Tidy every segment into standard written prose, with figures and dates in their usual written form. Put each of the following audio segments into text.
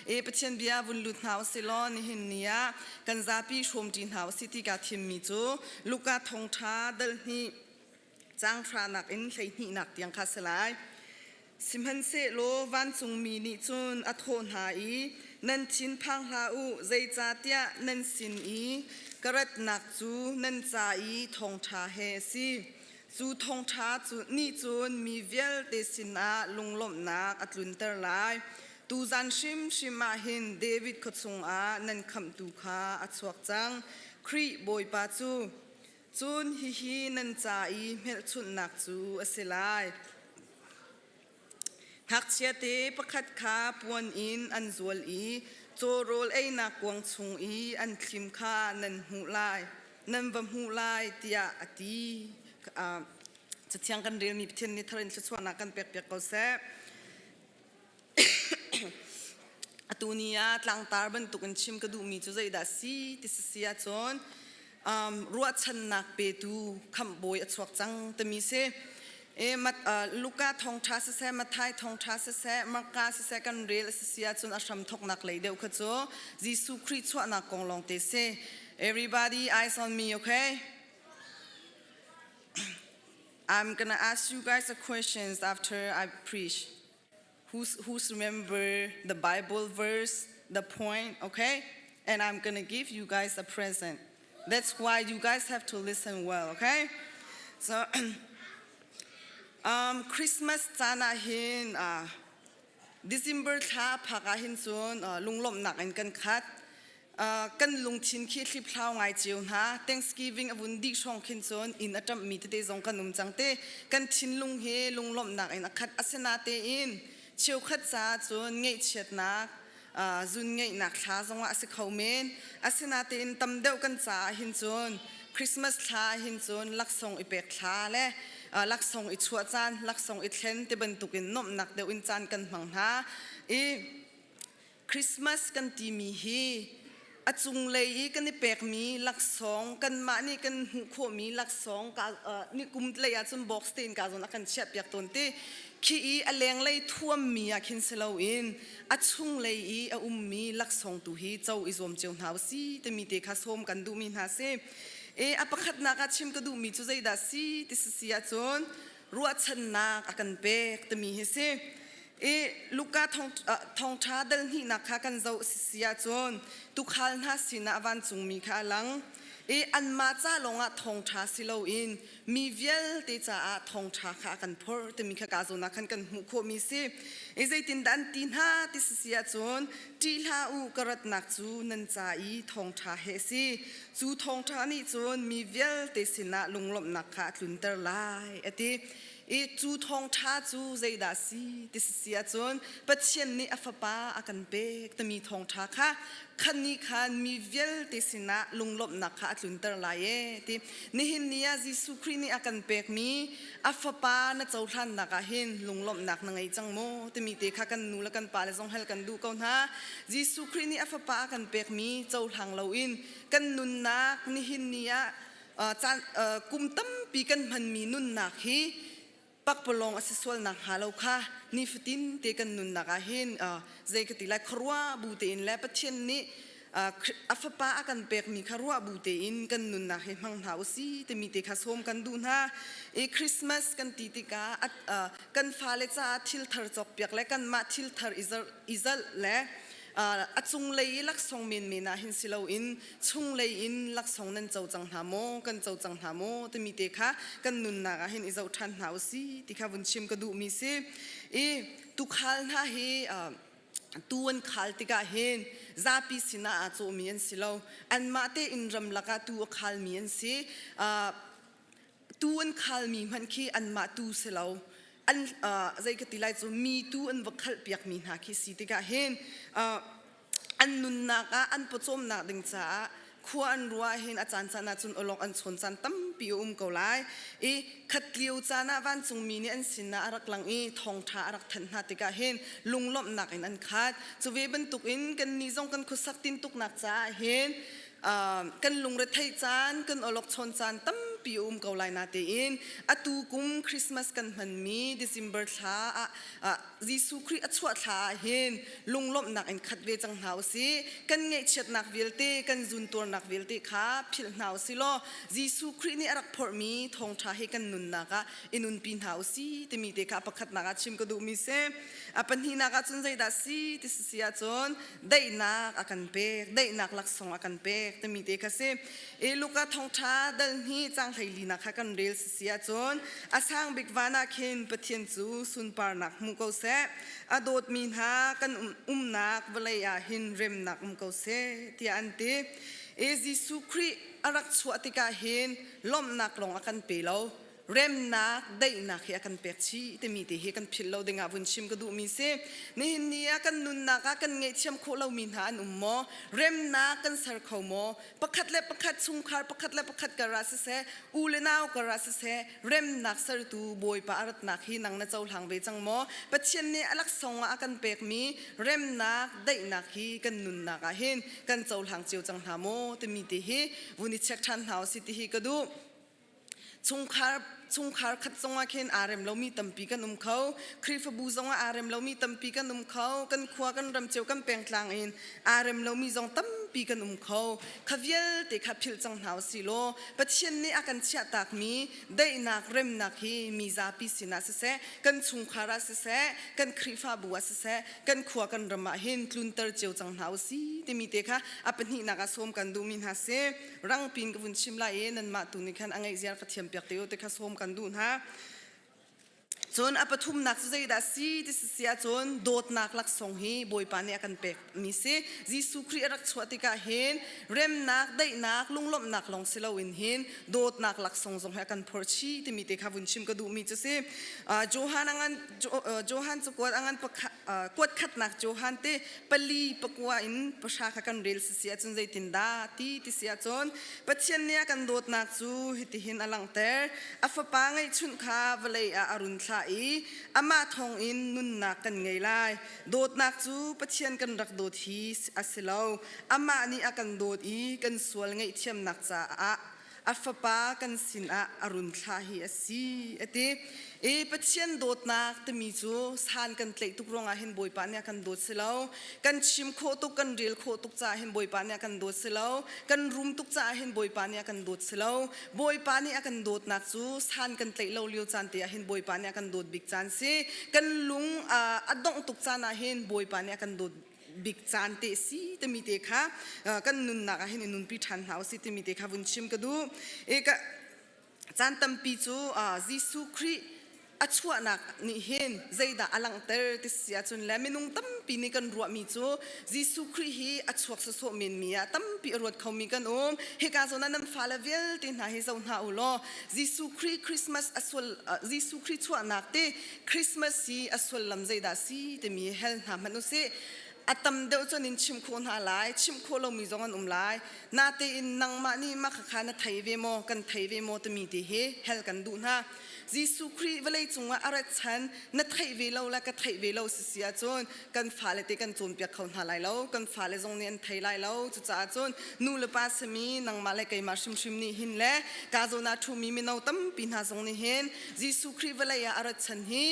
E Pathian bia vun lut hna usih law nihin ni ah kan zapi hrawmṭi hna usih ti kaa thimmi cu Luka thawngṭha dal hnih caang hranak in 12nak tiang kha si lai. Sihmanhsehlaw vancungmi nih cun a thawh hna i, Nan thin phang hlah u, zeicahtiah nan sin i ka ratnak cu nan ca i thawngṭha he a si. Cu thawngṭha cu nih cun mi vialte sinah lunglawmhnak a tlunter lai. Tuzan hrimhrim ah hin David khua chungah nan khamhtu kha a chuak cang, Khrih Bawipa cu. Cun hihi nan ca i hmelchunhnak cu a si lai. Ngakchiate pakhat kha puan in an zual i caw rawl einak kuang chung i an thlim kha nan hmuh lai, nan va hmuh lai, tiah a ti. Cathiang kan relmi Pathian nih thar in thluachuahnak kan pekpiak ko seh. Atu ni ah tlangtar bantukin chim ka duhmi cu zeidah si ti si ahcun ruahchannak petu khamhbawi a chuak cang timi si. E, mat, uh, Luka thawngṭha siseh, Matthai thawngṭha siseh, Marka siseh kan rel a si si ahcun a hram thawknak lei deuh kha cu Jesuh Khrih chuahnak kong lawng te si. Everybody eyes on me, okay? I'm gonna ask you guys a questions after I preach. Who's remember the Bible verse, the point, okay? And I'm gonna give you guys a present. That's why you guys have to listen well, okay? So, Christmas caan ah hin December thla phak ah hin cun lunglawmhnak in kan khat. Kan lungthin khi hliphlau ngai cio hna. Thanksgiving a vun dih hrawng khin cun inn a ṭamhmi tete zong kan um cang te. Kan thinlung hi lunglawmhnak in a khat. Asinatein cheukhat caah cun ngaihchiatnak, zun ngeihnak thla zongah a si kho men. Asinatein tam deuh kan caah hin cun Christmas thla hin cun laksawng i pek thla le laksawng i chuah caan, laksawng i thlen ti bantukin nuamhnak deuh in caan kan hmang hna. I Christmas kan timi hi a cunglei i kan i pekmi laksawng kanmah nih kan hmuh khawhmi laksawng ni kum lei ahcun box tein ka zawn a kan chiahpiak tawn ti khi i a lenglei thuammi ah khin si loin a chunglei i a ummi laksawng tu hi co i zuam cio hna usih timi te kha sawm kan duhmi hna si. E a pakhatnak ah chim ka duhmi cu zeidah si ti si ahcun ruahchannak a kan pek timi hi si. I Luka thawngṭha dal hnihnak kha kan zoh si ahcun tuukhal hna sinah vancungmi kha a lang i anmah ca lawngah thawngṭha si loin mi vialte caah thawngṭha kha a kan phorh timi kha kaa zawn ah khan kan hmuh khawhmi si. I zeitindah an ti hna ti si ahcun ṭih hlah u ka ratnak cu nan ca i thawngṭha he a si. Cu thawngṭha nih cun mi vialte sinah lunglawmhnak kha a tlunter lai a ti. I cu thawngṭha cu zeidah a si ti si ahcun Pathian nih a fapa a kan pek timi thawngṭha kha khan nih khan mi vialte sinah lunglawmhnak kha a tlunter lai ee ti. Nihin ni ah Jesuh Khrih nih a kan pekmi a fapa na cohlannak ah hin lunglawmhnak na ngei cang maw timi te kha kan nu le kan pa le zong hal kan duh ko hna. Jesuh Khrih nih a fapa a kan pekmi cohlang loin kan nunnak nihin ni ah caan kum tampi kan hmanmi nunnak hi pakpalawng a si sual nakhnga lo kha nifatin te kan nunnak ah hin zei ka ti lai khuaruah bu tein le Pathian nih a fapa a kan pekmi kha ruah bu tein kan nunnak hi hmang hna usih timi te kha sawm kan duh hna. I Christmas kan ti tikah kan fale caah thil thar cawkpiak le kanmah thil thar i zalh le a cunglei i laksawng menmen ah hin si loin chunglei in laksawng nan co cang hna maw kan co cang hna maw timi te kha kan nunnak ah hin i zoh ṭhan hna usih ti kha vun chim ka duhmi si. I tuukhal hna hi tu an khal tikah hin zapi sinah aa cawhmi an si lo. Anmah tein ramlak ah tu a khalmi an si. Tu an khalmi hmanh khi anmah tu si lo. An zei ka ti lai cu mi tu an va khalhpiakmi hna khi si tikah hin an nunnak ah an pawcawmnak ding caah khua an ruah hin a caan caan ahcun awlok an chawn caan tampi a um ko lai. I khat lio caan ah vancungmi nih an sinah a rak lang i thawngṭha a rak thanh hna tikah hin lunglawmhnak in an khat. Cu ve bantukin kannih zong kan khuasak tintuknak caah hin kan lungretheih caan, kan awlok chawn caan tampi. tampi a um ko lai natein atu kum Christmas kan hmanmi December thla ah Jesuh Khrih a chuah thla ah hin lunglawmhnak in khat ve cang hna usih. Kan ngaihchiatnak vialte, kan zuntuarnak vialte kha philh hna usih law Jesuh Khrih nih a rak phorhmi thawngṭha hi kan nunnak ah i nunpi hna usih timi te kha pakhatnak ah chim ka duhmi si. A pahnihnak ah cun zeidah si ti si ahcun daihnak a kan pek, daihnak laksawng a kan pek timi te kha si. I Luka thawngṭha dal hnih caang 14nak kha kan rel si si ahcun a sang bik van ah khin Pathian cu sunparnak hmu ko seh. A dawtmi hna kan umnak vawlei ah hin remnak um ko seh tiah an ti. I Jesuh Khrih a rak chuah tikah hin lawmhnak lawng a kan pe lo. Remnak, daihnak hi a kan pek chih timi te hi kan philh lo dingah vun chim ka duhmi si. Nihin ni ah kan nunnak ah kan ngaihthiam khawh lomi hna an um maw? Remnak kan ser kho maw? Pakhat le pakhat chungkhar pakhat le pakhat kar ah siseh, u le nau kar ah siseh, remnak sertu Bawipa a ratnak hi nang na cohlang ve cang maw? Pathian nih a laksawng ah a kan pekmi remnak, daihnak hi kan nunnak ah hin kan cohlang cio cang hna maw? Timi te hi vun i check ṭhan hna usih ti hi ka duh. Chungkhar chungkhar khat zongah khin aa rem lomi tampi kan um kho. Khrihfabu zongah aa rem lomi tampi kan um kho. Kan khua kan ram cio kan pengtlang in aa rem lomi zong tampi kan um kho. Kha vialte kha philh cang hna usih law Pathian nih a kan chiahtakmi daihnak remnak hi mi zapi sinah siseh, kan chungkhar ah siseh, kan Khrihfabu ah siseh, kan khua kan ram ah hin tlunter cio cang hna usih timi te kha a pahnihnak ah sawm kan duhmi hna si. Rangpin ka vun chim lai i nanmah tu nih khan a ngeih ziar ka thiam piak te u ti kha sawm kan duh hna. Cun a pathumnak cu zeidah si ti si ahcun dawtnak laksawng hi Bawipa nih a kan pek mi si. Jesuh Khrih a rak chuah tikah hin remnak, daihnak, lunglawmhnak lawng si loin hin dawtnak laksawng zong hi a kan phorh chih timi te kha vun chim ka duhmi cu si. Johan a ngan Johan cakuat a ngan kuat khatnak Johan te pali pakua in pahra kha kan rel si ahcun zeitindah ti ti si ahcun Pathian nih a kan dawtnak cu hitihin a langhter. A fapa ngeihchunh kha vawlei ah a run thlah i amah thawngin nunnak kan ngei lai. Dawtnak cu Pathian kan rak dawt hi a si lo. Amah nih a kan dawt i kan sual ngaihthiamnak caah a fapa kan sinah a run thlah hi a si a ti. I Pathian dawtnak timi cu san kan tlaih tuk ruangah hin Bawipa nih a kan dawt si lo. Kan chim khawh tuk, kan rel khawh tuk caah hin Bawipa nih a kan dawt si lo. Kan rum tuk caah hin Bawipa nih a kan dawt si lo. Bawipa nih a kan dawtnak cu san kan tlaih lo lio caan te ah hin Bawipa nih a kan dawt bik caan si. Kan lung a dongh tuk caan ah hin Bawipa nih a kan dawt bik caan te si timi te kha kan nunnak ah hin i nunpi ṭhan hna usih timi te kha vun chim ka duh. E ka caan tampi cu Jesuh Khrih a chuahnak nih hin zeidah a langhter ti si ahcun le minung tampi nih kan ruahmi cu Jesuh Khrih hi a chuak sawsawh menmi ah tampi a ruat khomi kan um. Hika zawn ah nan fale vialte hna hi zoh hna u law Jesuh Khrih Christmas a sual Jesuh Khrih chuahnak te Christmas hi a sullam zeidah si timi hel hna hmanh usih. A tam deuh cun in chimh khawh hna lai, chimh khawh lomi zong an um lai. Natein nangmah nih mah khakha na thei ve maw, kan thei ve maw timi ti hi hel kan duh hna. Jesuh Khrih vawlei cungah a rat chan na theih ve lo le ka theih ve lo si si ahcun kan fale te kan cawnpiak kho hna lai lo, kan fale zong nih an thei lai lo. Cucaah cun nu le pa simi nangmah le keimah hrimhrim nih hin le ka zawn ah ṭhumi mino tampi hna zong nih hin Jesuh Khrih vawlei ah a rat chan hi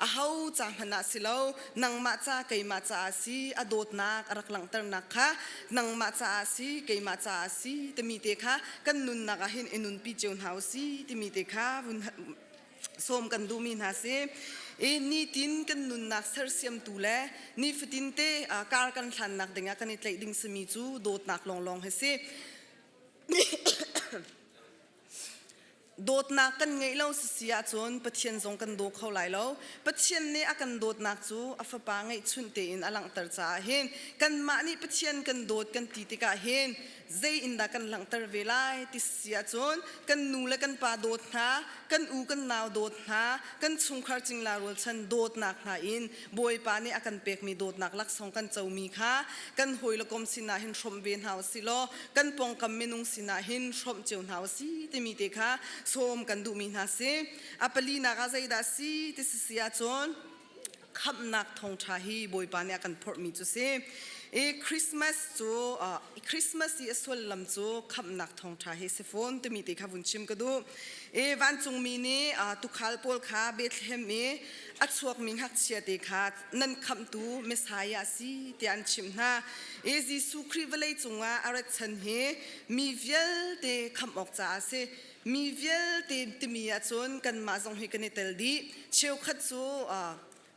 aho ca hmanh ah si lo, nangmah ca keimah caah si, a dawtnak a rak langhternak kha nangmah caah si, keimah caah si timi te kha kan nunnak ah hin i nunpi cio hna u si timi te kha vun sawm kan duhmi hna si. I nitin kan nunnak sersiamtu le nifatin te kar kan hlannak dingah kan i tlaih ding simi cu dawtnak lawnglawng hi si. Dawtnak kan ngeih lo sisi ahcun Pathian zong kan daw kho lai lo. Pathian nih a kan dawtnak cu a Fapa ngeihchunh tein a langhter caah hin kanmah nih Pathian kan dawt kan ti tikah hin zei in dah kan langhter ve lai ti si ahcun kan nu le kan pa dawt hna, kan u kan nau dawt hna, kan chungkhar cingla rualchan dawtnak hna in Bawipa nih a kan pekmi dawtnak laksawng kan comi kha kan hawi le kom sinah hin hrawmh ve hna usih law kan pawngkam minung sinah hin hrawmh cio hna usih timi te kha sawm kan duhmi hna si. A palinak ah zeidah si ti si ahcun khamhnak thawngṭha hi Bawipa nih a kan phorhmi cu si. I Christmas cu Christmas i a sullam cu khamhnak thawngṭha hi si fawn timi te kha vun chim ka duh. I vancungmi nih tuukhal pawl kha Bethlehem i a chuakmi ngakchia te kha nan khamhtu Messiah a si tiah an chimh hna. I Jesuh Khrih vawlei cungah a rat chan hi mi vialte khamh awk caah a si. Mi vialte timi ahcun kanmah zong hi kan i tel dih. Cheukhat cu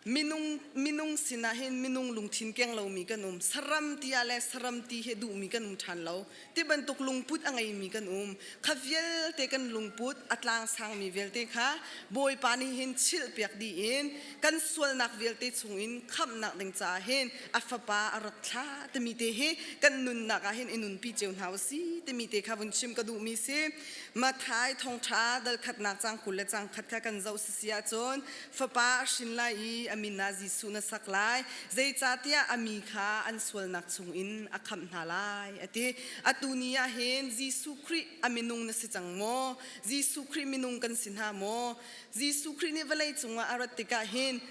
Minung minung sinah hin minung lungthin keng lomi kan um. Saram ti ah le saram ti hi duhmi kan um ṭhan lo. Ti bantuk lungput a ngeimi kan um. Kha vialte kan lungput a tlang sangmi vialte kha Bawipa nih hin chilhpiak dih in kan sualnak vialte chungin khamhnak ding caah hin a fapa a rak thlah timi te hi kan nunnak ah hin i nunpi cio hna u si timi te kha vun chim ka duhmi si. Matthai thawngṭha dal khatnak cang 20 le cang khat kha kan zoh sisi ahcun Fapa a hrin lai i a min ah Jesuh na sak lai, zeicahtiah a mi kha an sualnak chungin a khamh hna lai, a ti. Atu ni ah hin Jesuh Khrih a minung na si cang maw? Jesuh Khrih minung kan si hna maw? Jesuh Khrih nih vawlei cungah a rat tikah hin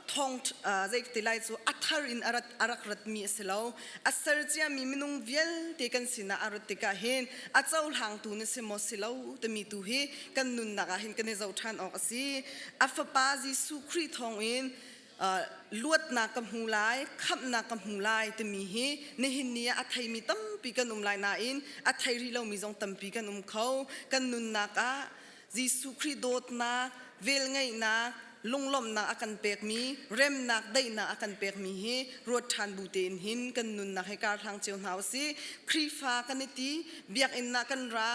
thawng zei ti lai cu a thar in a rat a rak ratmi a si lo. A ser ciami minung vialte kan sinah a rat tikah hin a cohlangtu na si maw si lo timi tu hi kan nunnak ah hin kan i zoh ṭhan awk a si. A fapa Jesuh Khrih thawngin luatnak ka hmu lai, khamhnak ka hmu lai timi hi nihin ni ah a theimi tampi kan um lai nain a thei rih lomi zong tampi kan um kho. Kan nunnak ah Jesuh Khrih dawtnak, velngeihnak, lunglawmhnak a kan pekmi, remnak, daihnak a kan pekmi hi ruat ṭhan bu tein hin kan nunnak hi karhlang cio hna u sih. Khrihfa kan i ti, biakinn ah kan ra,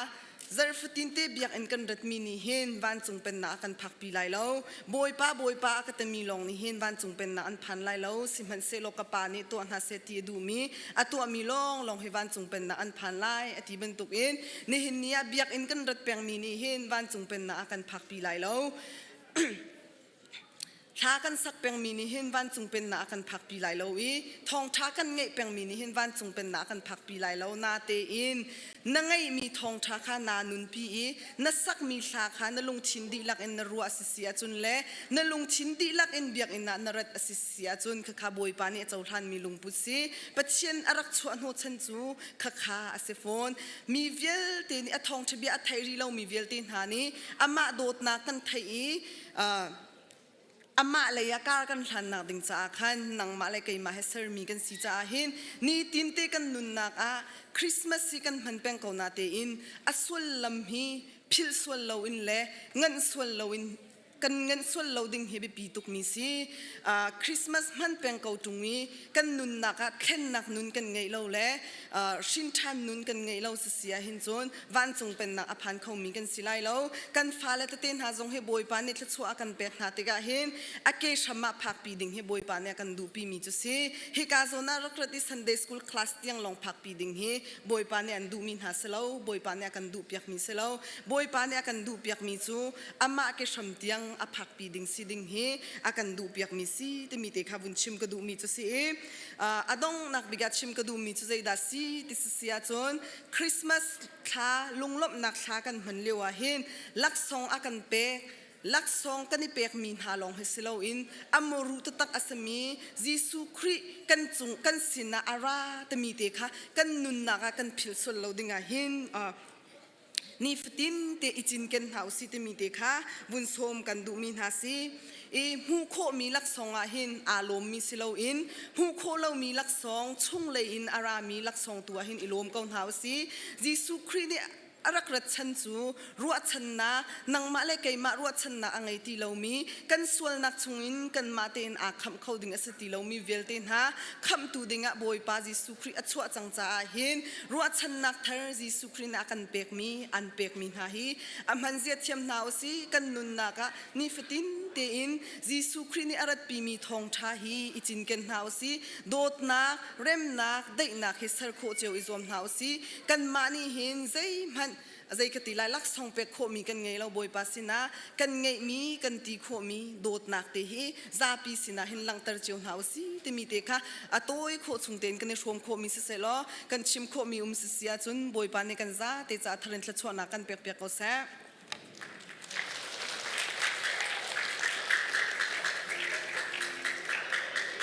zarhfatin te biakinn kan ratmi nih hin vancung pennak a kan phakpi lai lo. Bawipa, Bawipa a ka timi lawng nih hin vancung pennak an phan lai lo. Sihmanhsehlaw ka Pa nih tuah hna seh ti a duhmi, a tuahmi lawnglawng hi vancung pennak an phan lai a ti bantukin nihin ni ah biakinn kan rat pengmi nih hin vancung pennak a kan phakpi lai lo. Hla kan sak pengmi nih hin vancung pennak a kan phakpi lai lo i thawngṭha kan ngeih pengmi nih hin vancung pennak a kan phakpi lai lo. Natein na ngeihmi thawngṭha kha naa nunpi i na sakmi hla kha na lungthin dihlak in na ruah a si si ahcun le na lungthin dihlak in biakinn ah na rat a si si ahcun khakha Bawipa nih a cohlanmi lungput si. Pathian a rak chuah hnawhchan cu khakha a si fawn. Mi vialte nih a thawngṭha bia a thei rih lomi vialte hna nih amah dawtnak kan theih i amah lei ah kar kan hlannak ding caah khan nangmah le keimah he sermi kan si caah hin nitin te kan nunnak ah Christmas hi kan hman peng ko na tein a sullam hi philh sual loin le nganh sual loin kan nganh sual lo ding hi biapi tukmi si. Christmas hman peng ko ṭung i kan nunnak ah thlennak nun kan ngeih lo le hrinṭhan nun kan ngeih lo sisi ah hin cun vancung pennak a phan khomi kan si lai lo. Kan fale tete hna zong hi Bawipa nih thluachuah a kan pek hna tikah hin a ke hram ah phakpi ding hi Bawipa nih a kan duhpi mi cu si. Hika zawn ah rak rat i Sunday school class tiang lawng phakpi ding hi Bawipa nih an duhmi hna si lo. Bawipa nih a kan duhpiakmi si lo. Bawipa nih a kan duhpiakmi cu amah ke hram tiang a phakpi ding si ding hi a kan duhpiakmi si timi te kha vun chim ka duhmi cu si i a donghnak bik ah chim ka duhmi cu zeidah si ti si ahcun Christmas thla lunglawmhnak thla kan hman lio ah hin laksawng a kan pek laksawng kan i pekmi hna lawng hi si loin a muru taktak a simi Jesuh Khrih kan cung kan sinah a ra timi te kha kan nunnak ah kan philh sual lo ding ah hin nifatin te i cinken hna usih timi te kha vun sawm kan duhmi hna si. I hmuh khawhmi laksawng ah hin aa lawmmi si loin hmuh khawh lomi laksawng chunglei in a rami laksawng tu ah hin i lawm ko hna usih. Jesuh Khrih nih a rak rat chan cu ruahchannak nangmah le keimah ruahchannak a ngei ti lomi kan sualnak chungin kanmah tein aa khamh kho ding a si ti lomi vialte hna khamhtu dingah Bawipa Jesuh Khrih a chuah cang caah hin ruahchannak thar Jesuh Khrih nih a kan pekmi an pekmi hna hi a hmanzia thiam hna usih. Kan nunnak ah nifatin tein Jesuh Khrih nih a ratpimi thawngṭha hi i cinken hna usih. Dawtnak, remnak, daihnak hi ser khawh cio i zuam hna usih. Kanmah nih hin zeihmanh zei ka ti lai laksawng pek khawhmi kan ngei lo. Bawipa sinah kan ngeihmi kan ti khawhmi dawtnak te hi zapi sinah hin langhter cio hna usih timi te kha a tawi khawh chung tein kan i hrawm khawhmi siseh law kan chim khawhmi um sisi ahcun Bawipa nih kan za te caah tharin thluachuahnak kan pek piak ko seh.